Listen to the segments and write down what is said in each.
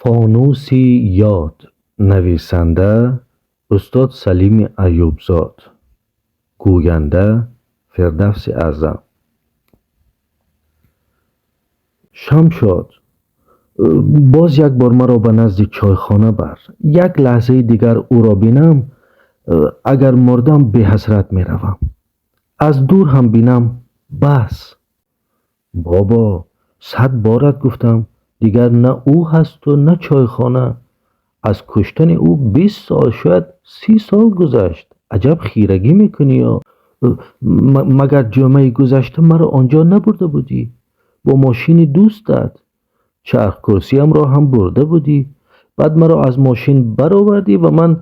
Фонуси ёд. Нависанда устод Салими Аюбзод, гӯянда Фирдавси Аъзам. Шамшод, боз як бор маро ба назди чойхона бар. Як лаҳзаи дигар ӯро бинам, агар мурдам, беҳасрат меравам. Аз дур ҳам бинам, бас. Бобо, 100 борат гуфтам, дигар на ӯ ҳасту на чойхона. Аз куштани ӯ 20 сол, шояд 30 сол гузашт. Аҷаб хирагӣ мекунӣ ё? Магар ҷумъаи гузашта маро он ҷо набурда будӣ? Бо мошини дӯстат. Чархкурсиямро ҳам бурда будӣ. Баъд маро аз мошин баровардӣ ва ман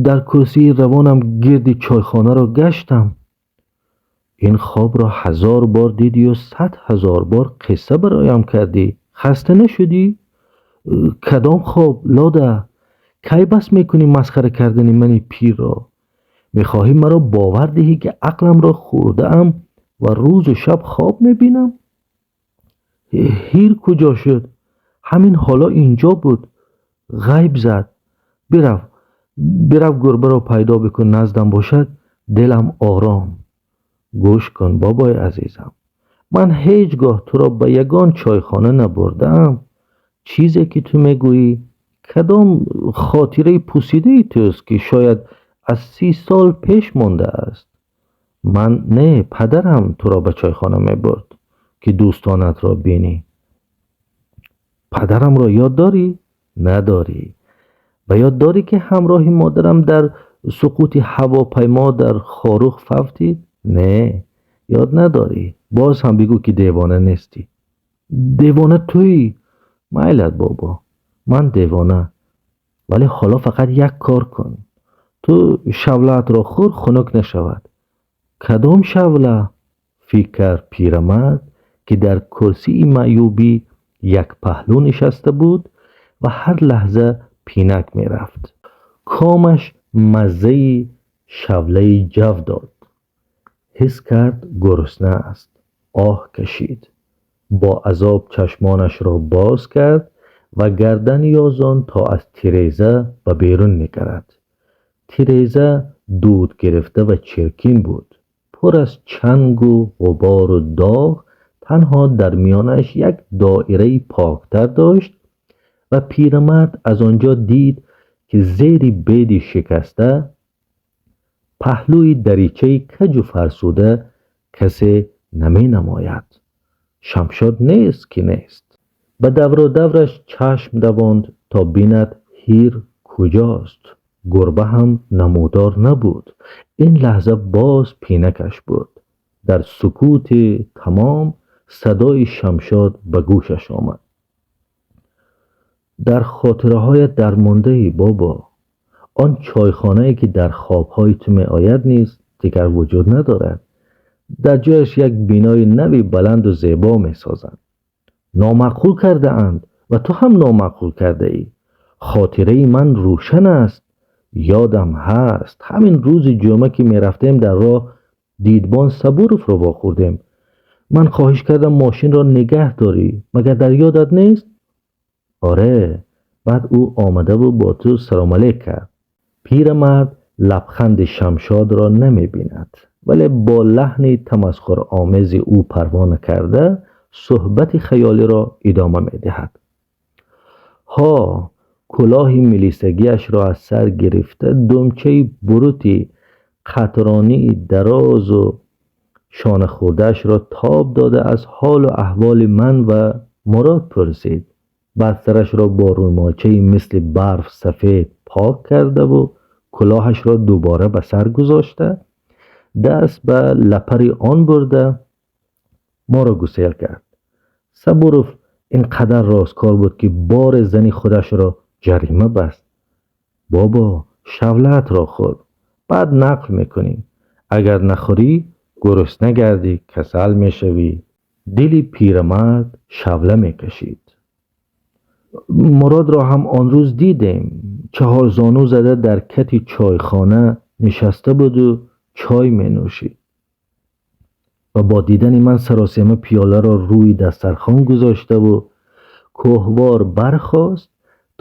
дар курсии равонам гирди чойхонаро гаштам. Ин хобро 1000 бор дидию 100 000 бор қисса бароям кардӣ. Хаста нашудӣ? Кадом хоб, лода? Кай бас мекунӣ масхара кардани мани пирро? Мехоҳӣ маро бовар диҳӣ, ки ақламро хӯрдаам ва рӯзу шаб хоб мебинам? Ҳир куҷо шуд? Ҳамин ҳоло инҷо буд. Ғайб зад. Бирав, бирав, гурбаро пайдо бикун, наздам бошад, дилам ором. Гӯш кун, бобои азизам. Ман ҳеҷ гоҳ туро ба ягон чойхона набурдаам. Чизе ки ту мегӯӣ, кадом хотираи пусидаи туст, ки шояд аз 30 сол пеш мондааст. Ман не, падарам туро ба чойхона мебурд, ки дӯстонатро бинӣ. Падарамро ёд дорӣ? Надорӣ. Ба ёд дорӣ, ки ҳамроҳи модарам дар суқути ҳавопаймо дар Хоруғ фавтид? Не, ёд надорӣ. Боз ҳам бигӯ, ки девона нестӣ. Девона туӣ. Майлат, бобо, ман девона. Вале ҳоло фақат як кор кун. Ту шавлаатро хӯр, хунук нашавад. Кадом шавла? Фикр кард пирамард, ки дар курсии маъюбӣ як паҳлӯ нишаста буд ва ҳар лаҳза пинак мерафт. Комаш маззаи шавлаи ҷав дод. Ҳис кард, гурусна аст. Оҳ кашид. Бо азоб чашмонашро боз кард ва гардан ёзон, то аз тиреза ба берун нигарад. Тиреза дуд гирифта ва чиркин буд, пур аз чангу ғубору доғ. Танҳо дар миёнааш як доираи поктар дошт ва пирамард аз он ҷо дид, ки зери беди шикаста, паҳлӯи даричаи каҷу фарсуда касе наменамояд. Шамшод нест ки нест. Ба давру давраш чашм давонд, то бинад, ҳир куҷост. Гурба ҳам намудор набуд. Ин лаҳза боз пинакаш бурд. Дар сукути тамом садои Шамшод ба гӯшаш омад. Дар хотираҳоят дармондаӣ, бобо. Он чойхонае, ки дар хобҳои ту меояд, низ дигар вуҷуд надорад. Дар ҷояш як бинои нави баланду зебо месозанд. Номаъқул кардаанд ва ту ҳам номаъқул кардаӣ. Хотираи ман рӯшан аст. Ёдам ҳаст, ҳамин рӯзи ҷумъа ки мерафтем, дар роҳ дидбон Сабуровро вохӯрдем. Ман хоҳиш кардам, мошинро нигаҳ дорӣ. Магар дар ёдат нест? Оре, баъд ӯ омадаву бо ту салом алейк кард. Пирамард лабханди Шамшодро намебинад, вале бо лаҳни тамасхуромези ӯ парво накарда, суҳбати хаёлиро идома медиҳад. Ҳо, кулоҳи милисагиашро аз сар гирифта, думчаи бурути қатронии дарозу шонахӯрдаашро тоб дода, аз ҳолу аҳволи ман ва Мурод пурсид. Баъд сарашро бо рӯмолчаи мисли барф сафед пок кардаву кулоҳашро дубора ба сар гузошта, даст ба лапари он бурда, моро гусел кард. Сабуров ин қадар росткор буд, ки боре зани худашро ҷарима баст. Бобо, шавлаатро хӯр, баъд нақл мекунӣ. Агар нахӯрӣ, гурусна гардӣ, касал мешавӣ. Дили пирамард шавла мекашид. Муродро ҳам он рӯз дидем. Чаҳорзону зада дар кати чойхона нишаста буду чой менӯшид ва бо дидани ман саросема пиёларо рӯи дастархон гузоштаву кӯҳвор бархост.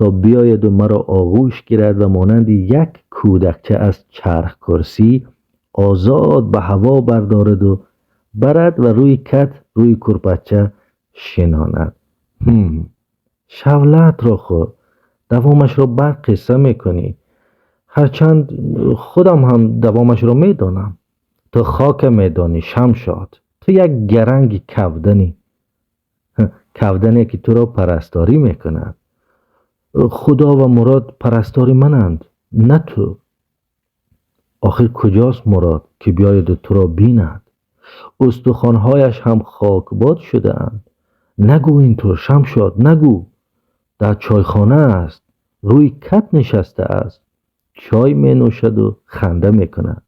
تا بیاید و مرا آغوش گیرد و مانند یک کودکچه از چرخ کرسی آزاد به هوا بردارد و برد و روی کت روی کرپچه شناند. شولت را خور، دوامش را بعد قصه میکنی. هرچند خودم هم دوامش را میدانم. تو خاک میدانی شمشاد، تو یک گرنگ کودنی، کودنی که تو را پرستاری میکند. خدا و مراد پرستار منند، نه تو. آخر کجاست مراد که بیاید و تو را بیند؟ استخوانهایش هم خاکباد شده اند. نگو اینطور شمشاد، نگو. در چایخانه است، روی کت نشسته است، چای می نوشد و خنده می کند.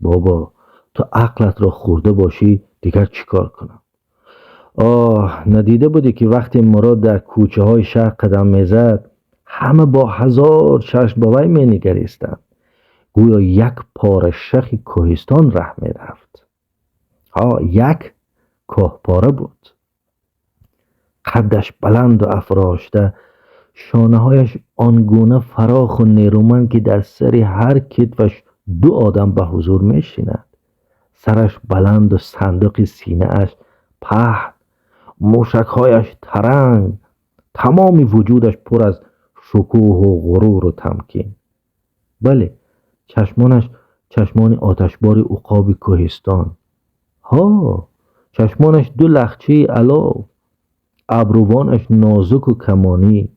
بابا تو عقلت را خورده باشی دیگر چیکار کنم؟ آه، ندیده بودی که وقتی مراد در کوچه های شهر قدم میزد همه با هزار چشم به وی می نگریستند، گویا یک پاره شخ کوهستان ره می رفت. ها، یک کوه پاره بود. قدش بلند و افراشته، شانه هایش آنگونه فراخ و نیرومند که در سر هر کتفش دو آدم به حضور می شیند. سرش بلند و صندوق سینه اش پهن، موشکهایش ترنگ، تمام وجودش پر از شکوه و غرور و تمکین. بله، چشمانش چشمان آتشبار عقاب کوهستان. ها، چشمانش دو لخچه علاو، ابروانش نازک و کمانی،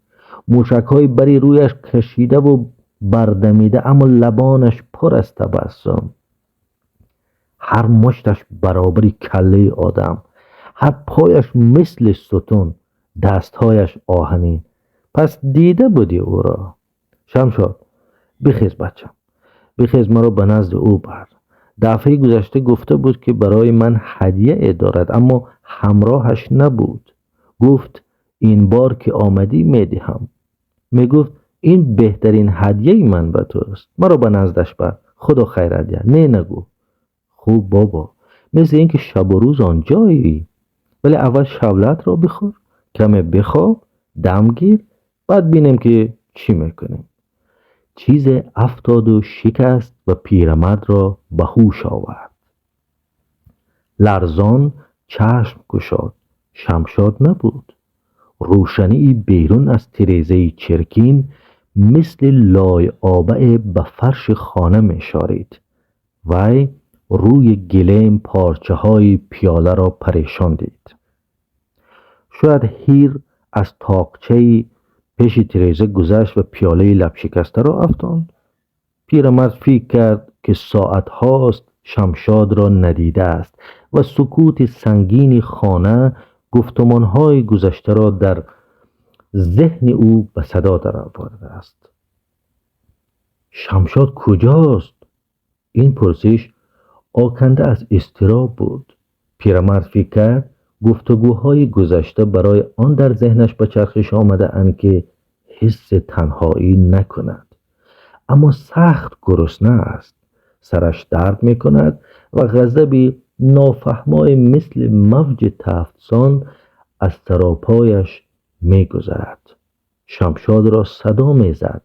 موشکهای بری رویش کشیده و بردمیده، اما لبانش پر از تبسم. هر مشتش برابر کله آدم، هر پایش مثل ستون، دستهایش آهنین. پس دیده بودی او را. شمشاد بخیز بچم، بخیز، مرا به نزد او بر. دفعه گذشته گفته بود که برای من هدیه دارد، اما همراهش نبود. گفت این بار که آمدی میدهم. میگفت این بهترین هدیه من به توست. مرا به نزدش بر. خدا خیرت دهد. نه نگو. خوب بابا، مثل اینکه شب و روز آنجایی. ولی اول شولت را بخور، کمی بخواب، دم گیر، بعد بینیم که چی میکنیم. چیز افتاد و شکست و پیرمرد را به هوش آورد. لرزان چشم گشاد. شمشاد نبود. روشنی بیرون از تریزه چرکین مثل لای آبه به فرش خانه می شارید. وی روی گلیم پارچه های پیاله را پریشان دید. شاید هیر از تاقچه پیش تریزه گذشت و پیاله لب شکسته را افتاند. پیرمرد فکر کرد که ساعت هاست شمشاد را ندیده است و سکوت سنگین خانه گفتمانهای گذشته را در ذهن او به صدا درآورده است. شمشاد کجاست؟ این پرسش آکنده از اضطراب بود. پیرمرد فکر کرد گفتگوهای گذشته برای آن در ذهنش به چرخش آمده اند که حس تنهایی نکند. اما سخت گرسنه است. سرش درد می کند و غضبی نافهمای مثل موج تفتسان از سراپایش می گذرد. شمشاد را صدا می زد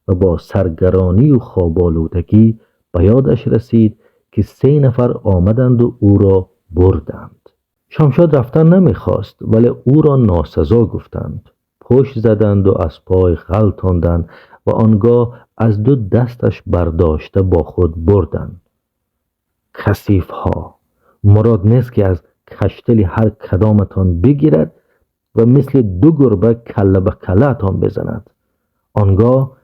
و با سرگرانی و خوابالودگی به یادش رسید که 3 نفر آمدند و او را بردند. شمشاد رفتن نمیخواست، ولی او را ناسزا گفتند. پشت زدند و از پای غلتاندند و آنگاه از دو دستش برداشته با خود بردند. کثیف ها، مراد نیست که از کشتل هر کدامتان بگیرد و مثل دو گربه کله به کله تان بزند. آنگاه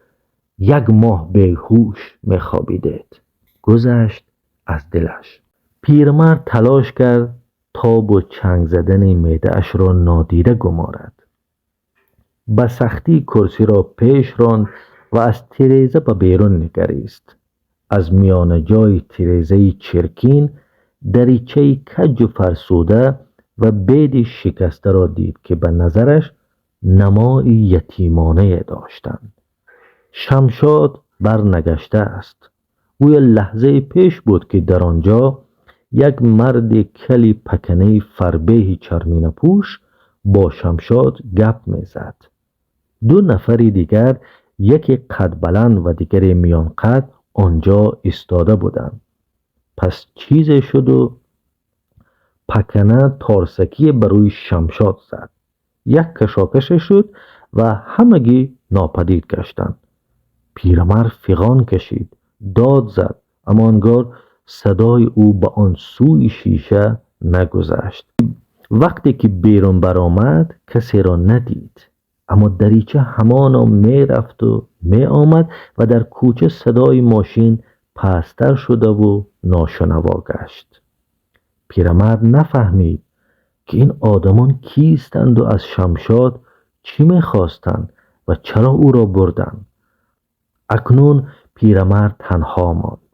1 ماه بیهوش میخوابیدید. گذشت از دلش. پیرمرد تلاش کرد تاب و چنگ زدن معده اش را نادیده گمارد. به سختی کرسی را پیش راند و از تریزه به بیرون نگریست. از میان جای تریزه چرکین دریچه کج و فرسوده و بید شکسته را دید که به نظرش نمای یتیمانه داشتند. شمشاد برنگشته است. گویا لحظه پیش بود که در آنجا یک مرد کلی پکنه فربه چرمین پوش با شمشاد گپ میزد. Ду нафари дигар, яке қадбаланд ва дигаре миёнқад, он ҷо истода буданд. Пас чизе шуду пакана торсакие ба рӯи Шамшод зад. Як кашокаше шуд ва ҳамагӣ нопадид гаштанд. Пирамард фиғон кашид, дод зад, аммо ангор садои ӯ ба он сӯи шиша нагузашт. Вақте ки берун баромад, касеро надид, аммо дарича ҳамоно мерафту меомад ва дар кӯча садои мошин пасттар шудаву ношунаво гашт. Пирамард нафаҳмид, ки ин одамон кистанду аз Шамшод чӣ мехостанд ва чаро ӯро бурданд. Акнун пирамард танҳо монд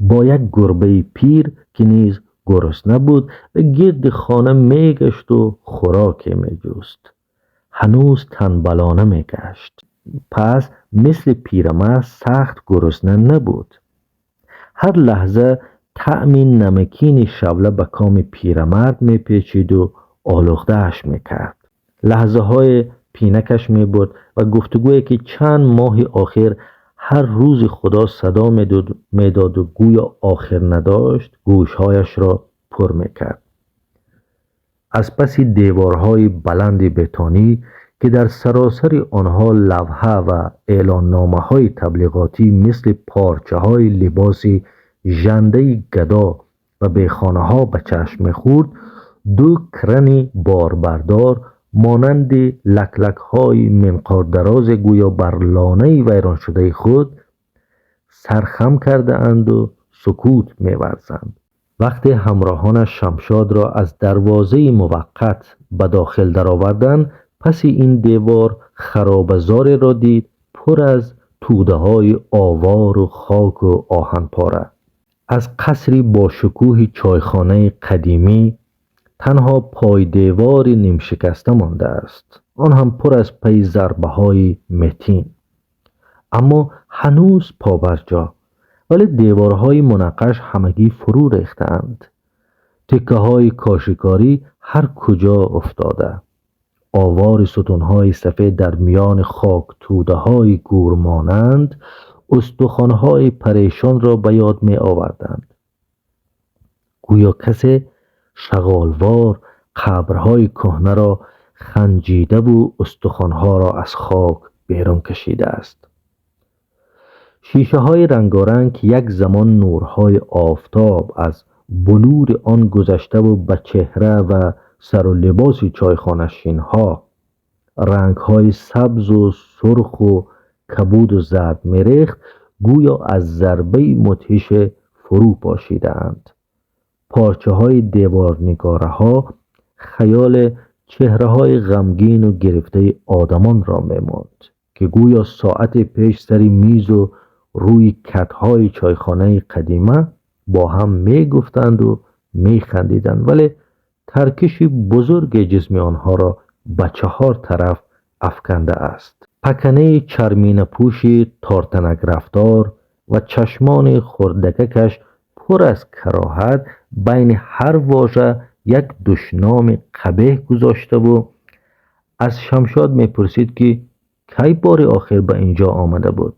бо як гурбаи пир, ки низ гурусна буд ва гирди хона мегашту хӯроке меҷуст. Ҳанӯз танбалона мегашт, пас мисли пирамард сахт гурусна набуд. Ҳар лаҳза таъми намакини шавла ба коми пирамард мепечиду олуғдааш мекард. Лаҳзаҳое пинакаш мебурд ва гуфтугӯе, ки чанд моҳи охир ҳар рӯзи Худо садо медоду гӯё охир надошт, гӯшҳояшро пур мекард. Аз паси деворҳои баланди бетонӣ, ки дар саросари онҳо лавҳа ва эълонномаҳои таблиғотӣ мисли порчаҳои либоси жандаи гадо ва бехонаҳо ба чашм мехӯрд, ду крани борбардор монанди лаклакҳои минқордарозе гӯё бар лонаи вайроншудаи худ сархам кардаанду сукут меварзанд. Вақте ҳамроҳонаш Шамшодро аз дарвозаи муваққат ба дохил дароварданд, паси ин девор харобазореро дид, пур аз тӯдаҳои овору хоку оҳанпора. Аз қасри бошукӯҳи чойхонаи қадимӣ танҳо пойдевори нимшикаста мондааст, он ҳам пур аз пайи зарбаҳои метин, аммо ҳанӯз побарҷо. Вале деворҳои мунаққаш ҳамагӣ фурӯ рехтаанд, тиккаҳои кошикорӣ ҳар куҷо уфтода. Овори сутунҳои сафед дар миёни хоктӯдаҳои гӯрмонанд устухонҳои парешонро ба ёд меоварданд, гӯё касе шағолвор қабрҳои кӯҳнаро ханҷидаву устухонҳоро аз хок берун кашидааст. Шишаҳои рангоранг, ки як замон нурҳои офтоб аз булури он гузаштаву ба чеҳра ва сару либоси чойхонашинҳо рангҳои сабзу сурху кабуду зард мерехт, гӯё аз зарбаи мудҳише фурӯ пошидаанд. Порчаҳои деворнигораҳо хаёли чеҳраҳои ғамгину гирифтаи одамонро мемонд, ки гӯё соате пеш сари мизу рӯи катҳои чойхонаи қадима бо ҳам мегуфтанду механдиданд, вале таркиши бузурге ҷисми онҳоро ба чаҳор тараф афкандааст. Паканаи чарминапӯши тортанакрафтор ва чашмони хурдакакаш пур аз кароҳат байни ҳар вожа як душноми қабеҳ гузоштаву аз Шамшод мепурсид, ки кай бори охир ба ин ҷо омада буд.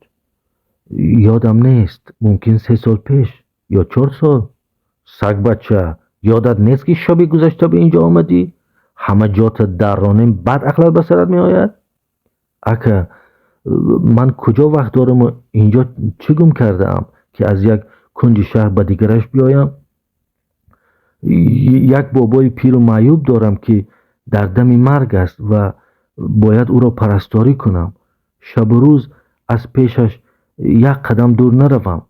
Ёдам нест, мумкин 3 сол пеш ё 4 сол. Сагбача, ёдат нест, ки шаби гузашта ба ин ҷо омадӣ? Ҳама ҷота дарронем, баъд ақлат ба сарат меояд. Ака, ман куҷо вақт дораму ин ҷо чӣ гум кардаам, ки аз як кунҷи шаҳр ба дигараш биёям? Як бобои пиру маъюб дорам, ки дар дами марг аст ва бояд ӯро парасторӣ кунам, шабу рӯз аз пешаш як қадам дур наравам.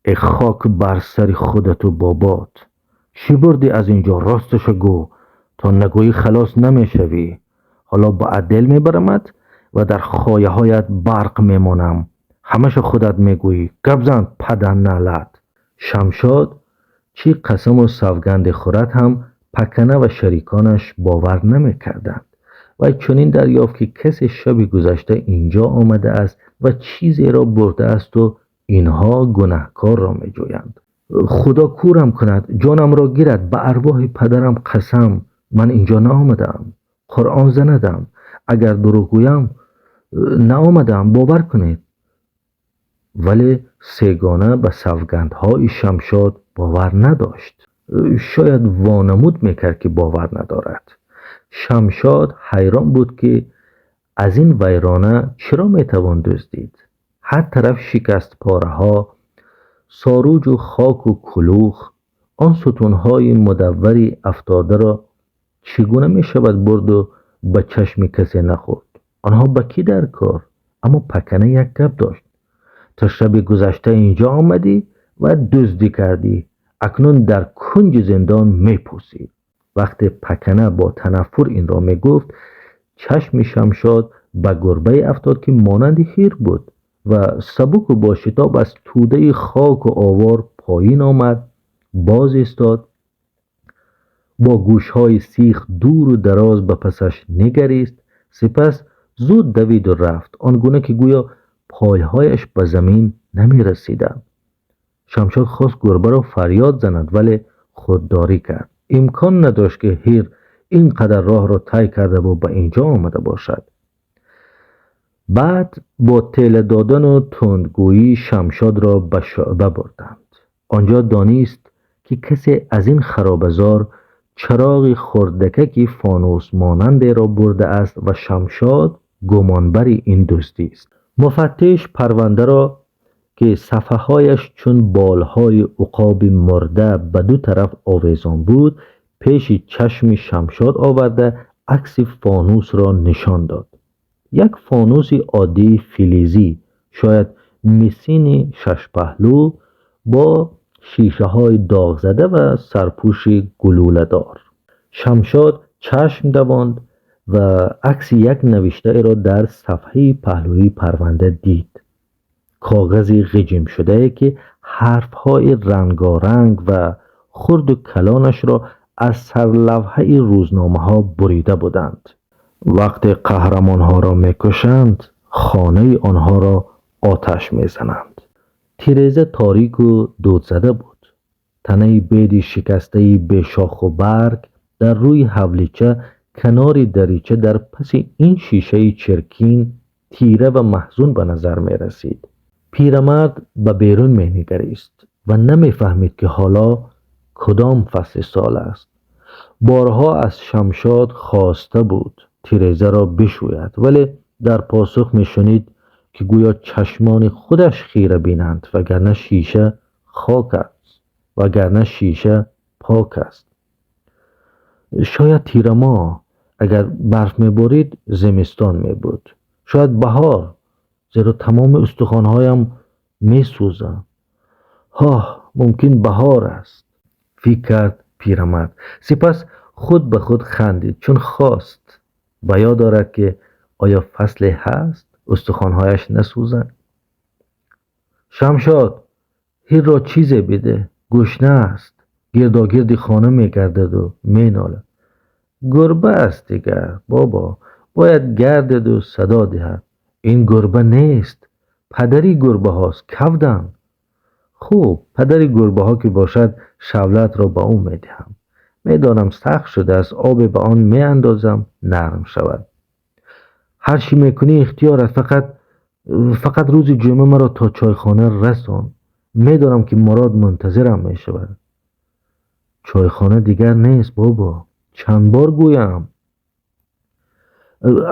Э, хок бар сари худату бобот! Чӣ бурдӣ аз ин ҷо, росташа гӯ! То нагӯӣ, халос намешавӣ. Ҳоло ба отдел мебарамат ва дар хояҳоят барқ мемонам, ҳамаша худат мегӯӣ. Гап зан, падарналат! Шамшод чӣ қасаму савганде хӯрад ҳам, Пакана ва шариконаш бовар намекарданд. Вай чунин дарёфт, ки касе шаби гузашта ин ҷо омадааст ва чизеро бурдаасту инҳо гунаҳкорро меҷӯянд. Худо кӯрам кунад, ҷонамро гирад, ба арвоҳи падарам қасам, ман ин ҷо наомадаам. Қуръон занадам. Агар дурӯғ гӯям, наомадаам, бовар кунед. Вале сегона ба савгандҳои Шамшод бовар надошт. Шояд вонамуд мекард, ки бовар надорад. Шамшод ҳайрон буд, ки аз ин вайрона чиро метавон дуздид? Ҳар тараф шикастпораҳо, сорӯҷу хоку кулух. Он сутунҳои мудаввари афтодаро чӣ гуна мешавад бурду ба чашми касе нахӯрд? Онҳо ба кӣ дар кор? Аммо Пакана як гап дошт: ту шаби гузашта инҷо омадӣ ва дуздӣ кардӣ, акнун дар кунҷи зиндон мепӯсӣ. Вақте Пакана бо танаффур инро мегуфт, чашми Шамшод ба гурбае афтод, ки монанди ҳир буд ва сабуку бо шитоб аз тӯдаи хоку овор поин омад, боз истод, бо гӯшҳои сих дуру дароз ба пасаш нигарист, сипас зуд давиду рафт, он гуна ки гӯё пойҳояш ба замин намерасиданд. Шамшод хост гурбаро фарёд занад, вале худдорӣ кард. Имкон надошт, ки ҳир ин қадар роҳро тай кардаву ба инҷо омада бошад. Баъд бо тела додану тундгӯӣ Шамшодро ба шӯъба бурданд. Онҷо донист, ки касе аз ин харобазор чароғи хурдакаки фонусмонандеро бурдааст ва Шамшод гумонбари ин дуздист. Муфаттиш парвандаро, ки сафҳаҳояш чун болҳои уқоби мурда ба ду тараф овезон буд, пеши чашми Шамшод оварда, акси фонусро нишон дод. Як фонуси оддии филизӣ, шояд мисини шашпаҳлӯ, бо шишаҳои доғзада ва сарпӯши гулӯладор. Шамшод чашм давонд ва акси як навиштаеро дар сафҳаи паҳлӯии парванда дид. Коғази ғиҷимшудае, ки ҳарфҳои рангоранг ва хурду калонашро аз сарлавҳаи рӯзномаҳо бурида буданд. Вақте қаҳрамонҳоро мекушанд, хонаи онҳоро оташ мезананд. Тиреза торику дудзада буд. Танаи беди шикастаи бешоху барг дар рӯи ҳавлича, канори дарича, дар паси ин шишаи чиркин тира ва маҳзун ба назар мерасид. Пирамард ба берун менигарист ва намефаҳмид, ки ҳоло кудом фасли сол аст. Борҳо аз Шамшод хоста буд тирезаро бишӯяд, вале дар посух мешунид, ки гӯё чашмони худаш хира бинанд, вагарна шиша хок аст, вагарна шиша пок аст. Шояд тирамоҳ, агар барф меборид, зимистон мебуд. Шояд баҳор, зеро тамоми устухонҳоям месӯзанд. Ҳоҳ, мумкин баҳор аст, фикр кард пирамард. Сипас худ ба худ хандид, чун хост ба ёд орад, ки оё фасле ҳаст, устухонҳояш насӯзанд. Шамшод, ҳирро чизе биде, гушна аст, гирдогирди хона мегардаду менолад. Гурба аст дигар, бобо, бояд гардаду садо диҳад. Ин гурба нест, падари гурбаҳост, кавдан. Хуб, падари гурбаҳо ки бошад, шавлатро ба ӯ медиҳам. Медонам, сахт шудааст, обе ба он меандозам, нарм шавад. Ҳар чӣ мекунӣ, ихтиёр аст, фақат рӯзи ҷумъа маро то чойхона расон. Медонам, ки Мурод мунтазирам мешавад. Чойхона дигар нест, бобо, чанд бор гӯям?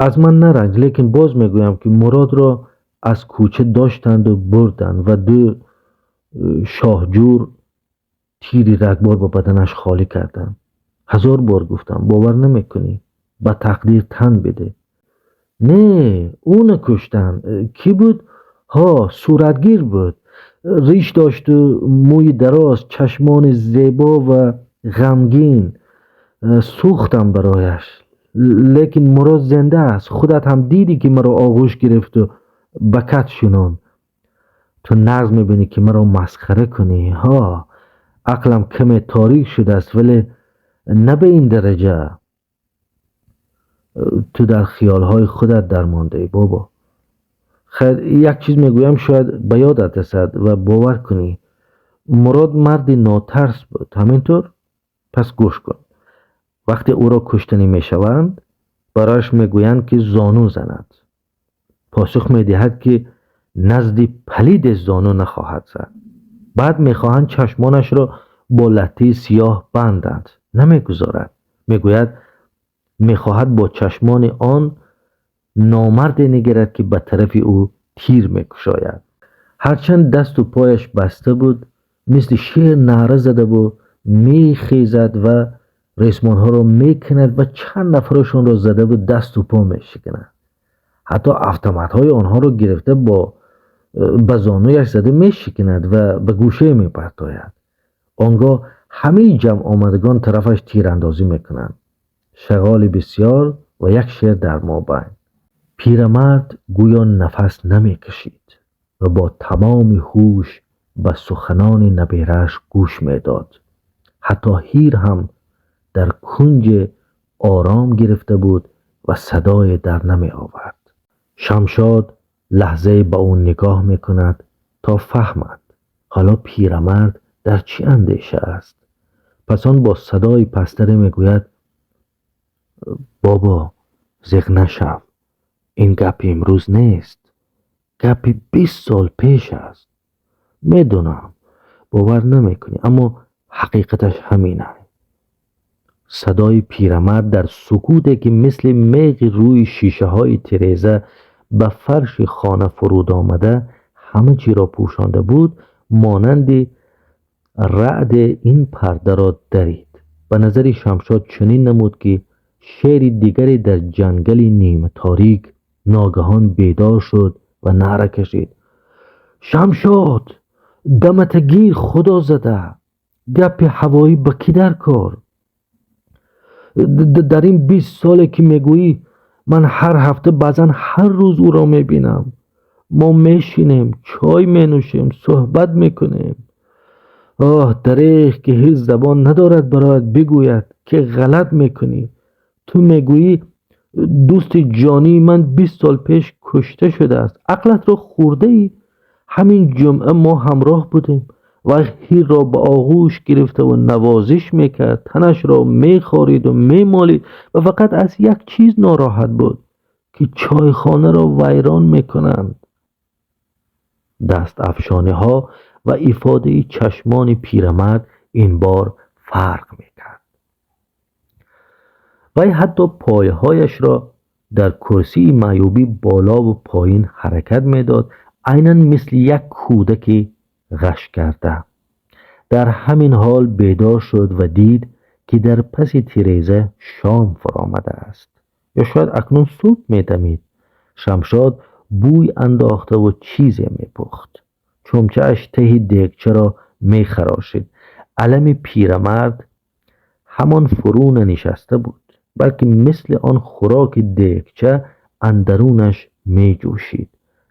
Аз ман наранҷ, лекин боз мегӯям, ки Муродро аз кӯча доштанду бурданд ва ду шоҳҷур тири рагбор ба баданаш холӣ карданд. Ҳазор бор гуфтам, бовар намекунӣ. Ба тақдир тан биде. Не, ӯ накуштанд. Кӣ буд? Ҳо, суратгир буд. Риш дошту мӯи дароз, чашмони зебо ва ғамгин. Сӯхтам барояш. Лекин Мурод зинда аст. Худат ҳам дидӣ, ки маро оғӯш гирифту ба кат шинонд. Ту нағз мебинӣ, ки маро масхара кунӣ. Ҳо, ақлам каме торик шудааст, вале на ба ин дараҷа. Ту дар хиёлҳои худат дармондаӣ, бобо. Хайр, як чиз мегӯям, шояд ба ёдат расад ва бовар кунӣ. Мурод марди нотарс буд, ҳамин тур? Пас гӯш кун. Вақте ӯро куштанӣ мешаванд, Барояш мегӯянд, ки зону занад. Посух медиҳад, ки назди палиде зону нахоҳад зад. Баъд мехоҳанд чашмонашро бо латтаи сиёҳ банданд. Намегузорад. Мегӯяд, мехоҳад бо чашмони он номарде нигарад, ки ба тарафи ӯ тир мекушояд. Ҳарчанд дасту пояш баста буд, мисли шер наъра задаву мехезад ва ресмонҳоро мекунад ва чанд нафарашонро задаву дасту по мешиканад. Ҳатто автоматҳои онҳоро гирифта бо ба зонуяш зада мешиканад ва ба гӯшае мепартояд. Он гоҳ ҳамаи ҷамъомадагон тарафаш тирандозӣ мекунанд. Шағоли бисёр ва як шер дар мобайн. Пирамард гӯё нафас намекашид ва бо тамоми ҳуш ба суханони наберааш гӯш медод. Ҳатто Ҳир ҳам дар кунҷе ором гирифта буд ва садое дар намеовард. Шамшод лаҳзае ба ӯ нигоҳ мекунад, то фаҳмад, ҳоло пирамард дар чӣ андеша аст. Пас он бо садои пасттаре мегӯяд: «Бобо, зиқ нашав, ин гапи имрӯз нест, гапи 20 сол пеш аст. Медонам, бовар намекунӣ, аммо ҳақиқаташ ҳамин аст». Садои пирамард дар сукуте, ки мисли меғи рӯи шишаҳои тиреза ба фарши хона фуруд омада ҳама чиро пӯшонда буд, монанди раъде ин пардаро дарид. Ба назари Шамшод чунин намуд, ки шери дигаре дар ҷангали ниматорик ногаҳон бедор шуд ва наъра кашид: «Шамшод, дамата гир, худо зада! Гапи ҳавоӣ ба кӣ дар кор? Дар ин 20 соле, ки мегӯӣ, ман ҳар ҳафта, баъзан ҳар рӯз ӯро мебинам. Мо мешинем, чой менӯшем, суҳбат мекунем. Оҳ, дареғ, ки ҳеҷ забон надорад барояд бигӯяд, ки ғалат мекунӣ. Ту мегӯӣ, дӯсти ҷонии ман 20 сол пеш кушта шудааст. Ақлатро хӯрдаӣ? Ҳамин ҷумъа мо ҳамроҳ будем ва Ҳирро ба оғӯш гирифтаву навозиш мекард, танашро мехориду мемолид ва фақат аз як чиз нороҳат буд, ки чойхонаро вайрон мекунанд». Дастафшониҳо ва ифодаи чашмони пирамард ин бор фарқ мекард. Вай ҳатто пойҳояшро дар курсии маъюбӣ болову поин ҳаракат медод, айнан мисли як кӯдаки ғаш карда. Дар ҳамин ҳол бедор шуд ва дид, ки дар паси тиреза шом фаромадааст ё шояд акнун субҳ медамид. Шамшод бӯй андохтаву чизе мепухт. Чумчааш таҳи дегчаро мехарошид. Алами пирамард ҳамон фурӯ нанишаста буд, балки мисли он хӯроки дегча андарунаш меҷӯшид.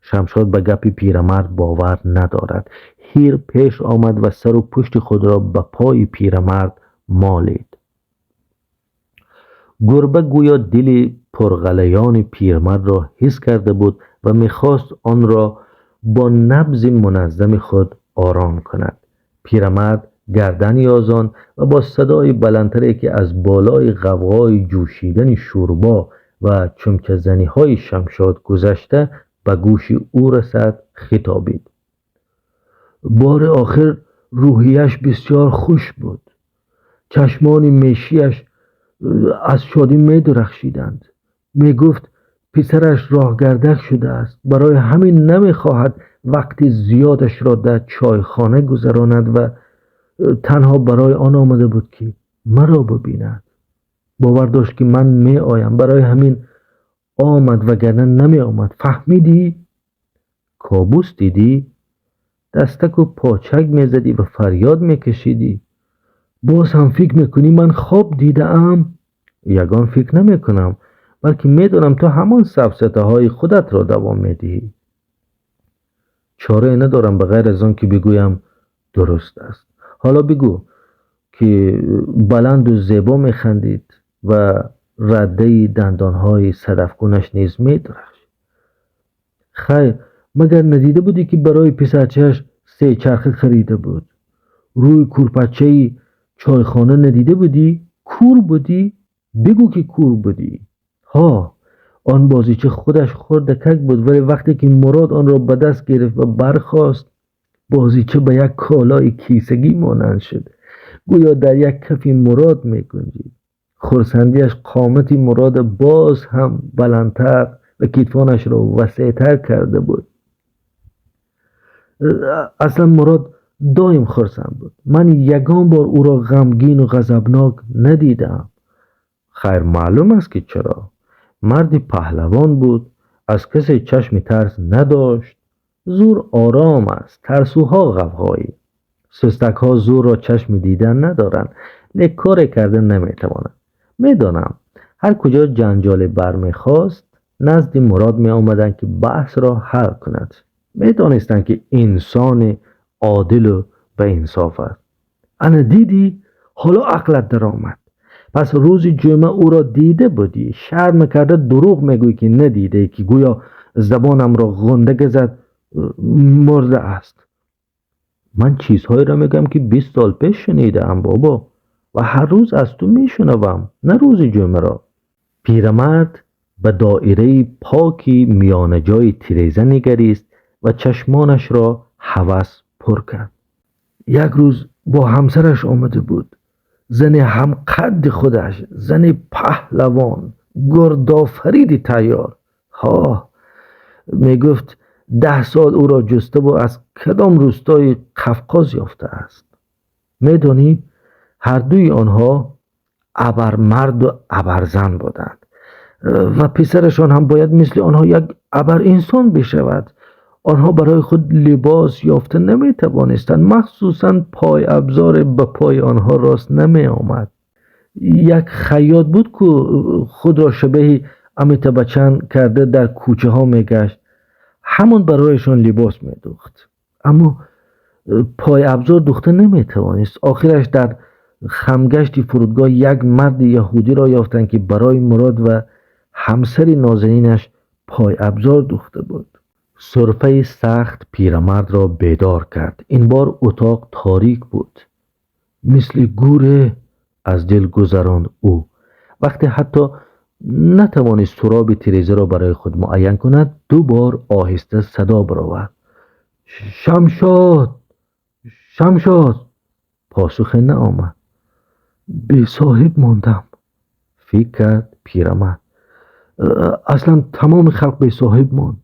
Шамшод ба гапи пирамард бовар надорад. Ҳир пеш омад ва сару пушти худро ба пои пирамард молид. Гурба гӯё дили пурғалаёни пирмардро ҳис карда буд ва мехост онро бо набзи муназзами худ ором кунад. Пирамард гардан ёзон ва бо садои баландтаре, ки аз болои ғавғои ҷӯшидани шӯрбо ва чумчазаниҳои Шамшод гузашта ба гӯши ӯ расад, хитобид: «Бори охир рӯҳияш бисёр хуш буд. Чашмони мешиаш аз шодӣ медурахшиданд. Мегуфт, писараш роҳгардак шудааст, барои ҳамин намехоҳад вақти зиёдашро дар чойхона гузаронад ва танҳо барои он омада буд, ки маро бибинад. Бовар дошт, ки ман меоям, барои ҳамин омад, вагарна намеомад. Фаҳмидӣ? Кобус дидӣ? Дастаку почак мезадӣ ва фарёд мекашидӣ. Боз ҳам фикр мекунӣ, ман хоб дидаам? Ягон фикр намекунам, балки медонам, ту ҳамон сафсатаҳои худатро давом медиҳӣ. Чорае надорам, ба ғайр аз он ки бигӯям, дуруст аст. Ҳоло бигӯ, ки баланду зебо механдид ва раддаи дандонҳои садафгунаш низ медурахшид. Хайр, магар надида будӣ, ки барои писарчааш сечарха харида буд? Рӯи курпачаи чойхона надида будӣ? Кур будӣ? Бигӯ, ки кур будӣ. Ҳо, он бозича худаш хурдакак буд, вале вақте ки Мурод онро ба даст гирифт ва бархост, бозича ба як колаи кисагӣ монанд шуд. Гӯё дар як кафи Мурод мегунҷид. Хурсандиаш қомати Мурод боз ҳам баландтар ва китфонашро васеътар карда буд. Аслан Мурод доим хурсанд буд. Ман ягон бор ӯро ғамгину ғазабнок надидаам. Хайр, маълум аст, ки чаро. Марди паҳлавон буд, аз касе чашми тарс надошт. Зӯр ором аст, тарсуҳо ғавғоӣ. Сустакҳо зӯрро чашми дидан надоранд, лек коре карда наметавонанд. Медонам, ҳар куҷо ҷанҷоле бармехост, назди Мурод меомаданд, ки баҳсро ҳал кунад. Медонистанд, ки инсони одилу ба инсоф аст. Ана дидӣ, ҳоло ақлат даромад. Пас рӯзи ҷумъа ӯро дида будӣ. Шарм накарда дурӯғ мегӯӣ, ки надидаӣ, ки гӯё забонамро ғунда газад, мурда аст. Ман чизҳоеро мегӯям, ки 20 сол пеш шунидаам, бобо, ва ҳар рӯз аз ту мешунавам, на рӯзи ҷумъаро. Пирамард ба доираи поки миёнаҷои тиреза нигарист ва чашмонашро ҳавас пур кард. Як рӯз бо ҳамсараш омада буд. Зане ҳамқадди худаш, зани паҳлавон, гурдофариди тайёр. Ҳо, мегуфт, 10 сол ӯро ҷуставу аз кадом рӯстои Қафқоз ёфтааст. Медонӣ, ҳардуи онҳо абармарду абарзан буданд ва писарашон ҳам бояд мисли онҳо як абаринсон бишавад. Онҳо барои худ либос ёфта наметавонистанд, махсусан пойабзоре ба пои онҳо рост намеомад. Як хайёт буд, ку худро шабеҳи Амитабачан карда дар кӯчаҳо мегашт. Ҳамон барояшон либос медӯхт, аммо пойабзор дӯхта наметавонист. Охираш дар хамгашти фурудгоҳ як марди яҳудиро ёфтанд, ки барои Мурод ва ҳамсари нозанинаш пойабзор дӯхта буд. Сурфаи сахт пирамардро бедор кард. Ин бор утоқ торик буд. Мисли гӯре аз дил гузаронд ӯ. Вақте ҳатто натавонист суроби тирезаро барои худ муайян кунад, ду бор оҳиста садо баровард: «Шамшод! Шамшод!» Посухе наомад. «Бесоҳиб мондам», фикр кард пирамард. Аслан тамоми халқ бесоҳиб монд.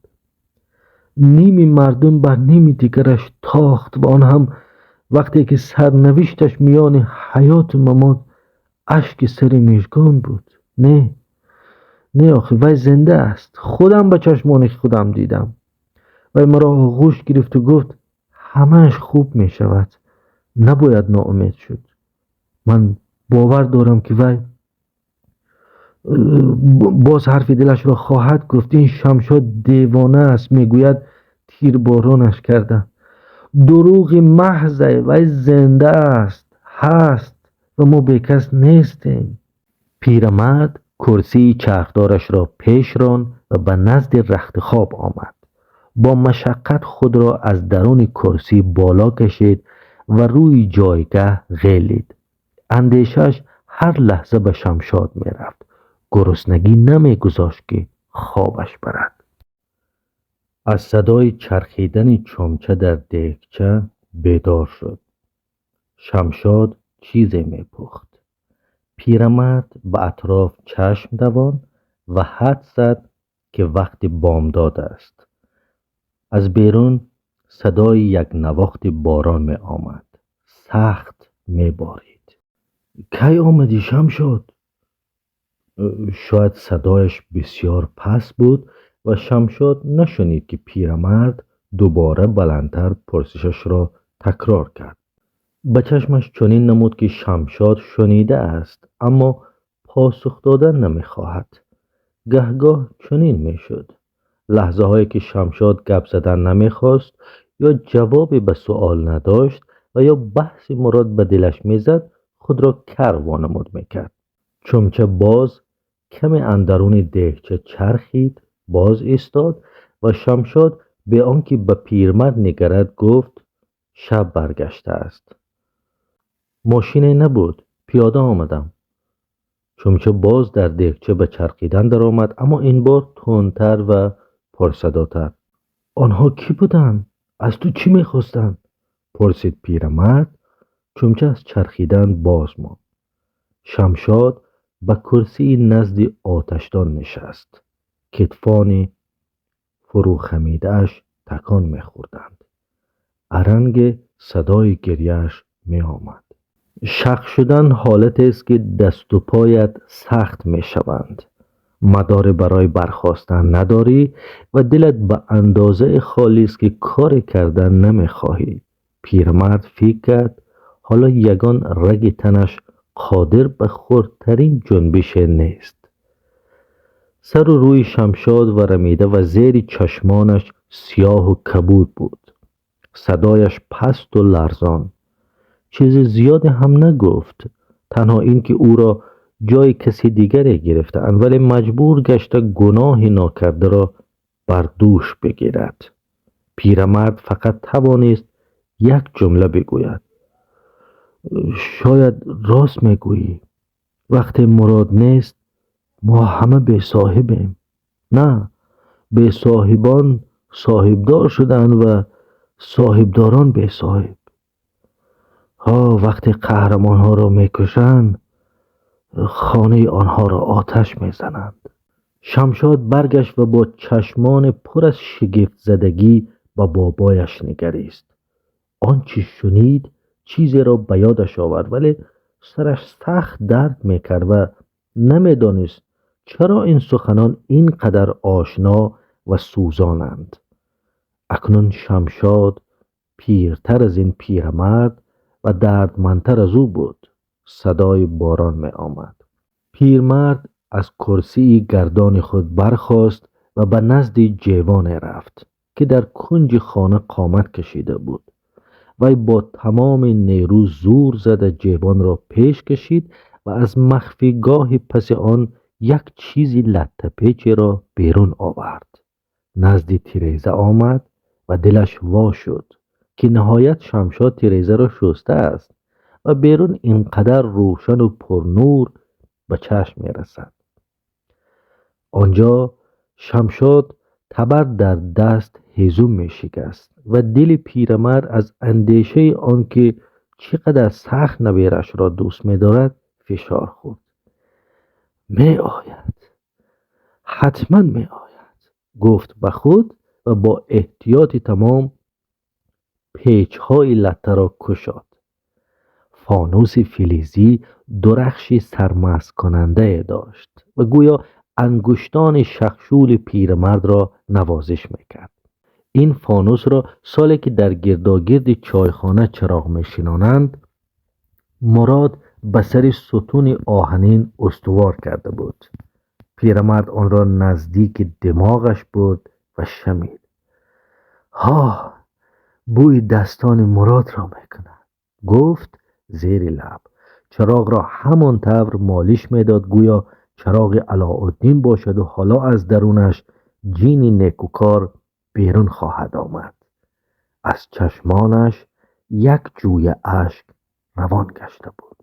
Ними мардум бар ними дигараш тохт ва он ҳам вақте ки сарнавишташ миёни ҳаёту мамот, ашки сари мижгон буд. Не, не, охи вай зинда аст. Худам ба чашмони худам дидам. Вай маро оғӯш гирифту гуфт: «Ҳамааш хуб мешавад, набояд ноумед шуд». Ман бовар дорам, ки вай боз ҳарфи дилашро хоҳад гуфт. Ин Шамшод девона аст, мегӯяд тирборонаш карданд. Дурӯғи маҳзе. Вай зинда аст, ҳаст ва мо бекас нестем. Пирамард курсии чархдорашро пеш ронд ва ба назди рахтихоб омад. Бо машаққат худро аз даруни курсӣ боло кашид ва рӯи ҷойгаҳ ғелид. Андешааш ҳар лаҳза ба Шамшод мерафт. Гуруснагӣ намегузошт, ки хобаш барад. Аз садои чархидани чумча дар дегча бедор шуд. Шамшод чизе мепухт. Пирамард ба атроф чашм давонд ва ҳадс зад, ки вақти бомдод аст. Аз берун садои якнавохти борон меомад. Сахт меборид. Кай омадӣ, Шамшод? Шояд садояш бисёр паст буд ва Шамшод нашунид, ки пирамард дубора баландтар пурсишашро такрор кард. Ба чашмаш чунин намуд, ки Шамшод шунидааст, аммо посух додан намехоҳад. Гаҳгоҳ чунин мешуд. Лаҳзаҳое ки Шамшод гап задан намехост ё ҷавобе ба суол надошт ва ё баҳси Мурод ба дилаш мезад, худро кар вонамуд мекард. Чумча боз каме андаруни дегча чархид, боз истод ва Шамшод бе он ки ба пирмард нигарад гуфт: «Шаб баргаштааст. Мошине набуд, пиёда омадам». Чумча боз дар дегча ба чархидан даромад, аммо ин бор тундтар ва пурсадотар. Онҳо кӣ буданд? Аз ту чӣ мехостанд? Пурсид пирамард. Чумча аз чархидан боз монд. Шамшод ба курсии назди оташдон нишаст. Китфони фурӯхамидааш такон мехӯрданд. Аранги садои гирьяаш меомад. Шақ шудан ҳолатест, ки дасту поят сахт мешаванд, мадоре барои бархостан надорӣ ва дилат ба андозае холист, ки коре кардан намехоҳӣ. Пирмард фикр кард, ҳоло ягон раги танаш қодир ба хурдтарин ҷунбише нест. Сару рӯи Шамшод варамида ва зери чашмонаш сиёҳу кабуд буд. Садояш пасту ларзон. Чизи зиёде ҳам нагуфт, танҳо ин ки ӯро ҷои каси дигаре гирифтаанд, вале маҷбур гашта гуноҳи нокардаро бар дӯш бигирад. Пирамард фақат тавонист як ҷумла бигӯяд: «Шояд рост мегӯӣ. Вақте Мурод нест, мо ҳама бесоҳибем. На, бесоҳибон соҳибдор шудаанд ва соҳибдорон бесоҳиб. Ҳо, вақте қаҳрамонҳоро мекушанд, хонаи онҳоро оташ мезананд». Шамшод баргашт ва бо чашмони пур аз шигифтзадагӣ ба бобояш нигарист. Он чӣ шунид, чизеро ба ёдаш овард, вале сараш сахт дард мекард ва намедонист, чаро ин суханон ин қадар ошно ва сӯзонанд. Акнун Шамшод пиртар аз ин пирамард ва дардмандтар аз ӯ буд. Садои борон меомад. Пирмард аз курсии гардони худ бархост ва ба назди ҷевоне рафт, ки дар кунҷи хона қомат кашида буд. Вай бо тамоми нерӯ зӯр зада ҷевонро пеш кашид ва аз махфигоҳи паси он як чизи латтапечеро берун овард. Назди тиреза омад ва дилаш во шуд, ки ниҳоят Шамшод тирезаро шустааст ва берун ин қадар рӯшану пурнур ба чашм мерасад. Он ҷо Шамшод табар дар даст ҳезум мешикаст ва дили пирамард аз андешаи он ки чӣ қадар сахт набираашро дӯст медорад, фишор хӯрд. «Меояд, ҳатман меояд», гуфт ба худ ва бо эҳтиёти тамом печҳои латтаро кушод. Фонуси филизӣ дурахши сармасткунандае дошт ва гӯё ангуштони шахшули пирамардро навозиш мекард. Ин фонусро соле, ки дар гирдогирди чойхона чароғ мешинонанд, Мурод ба сари сутуни оҳанин устувор карда буд. Пирамард онро наздики димоғаш бурд ва шамид. «Ҳо, бӯи дастони Муродро мекунад», гуфт зери лаб. Чароғро ҳамон тавр молиш медод, гӯё чароғи Алоуддин бошаду ҳоло аз дарунаш ҷини некукор берун хоҳад омад. Аз чашмонаш як ҷӯя ашк равон гашта буд.